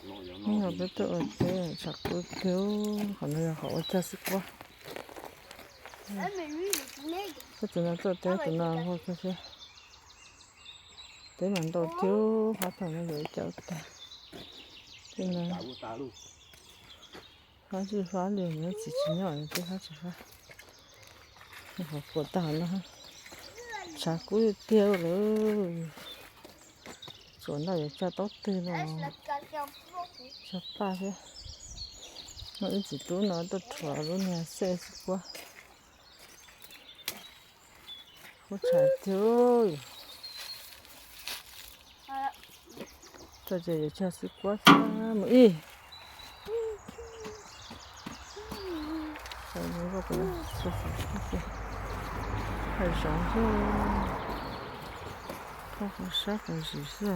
Hnub no peb tuaj ua teb tshav kub tiag, qhov no yog qhov ua cag xwb kuab. Koj tus no tuaj teb tus no nquag kawg thiab. Teb mas ntau tiag, fab thaum no yuav ib co tag. Tej no fab tsis fab li, nws txiv tsis nyob, teb fab tsis fab. Qhov puas tag no, tshav kub tiag lawm. Tsuas ntaj yuav cag taub twg no, cag paj thiab. Muaj ib txiv tub no tuaj rhuav lub niag xej xwb kuab. Kub tshav tiag. Txog ces yuav cag xwb kuab thiab mus ib. Hais zov xwb, qab qhov sab qhov zis xwb.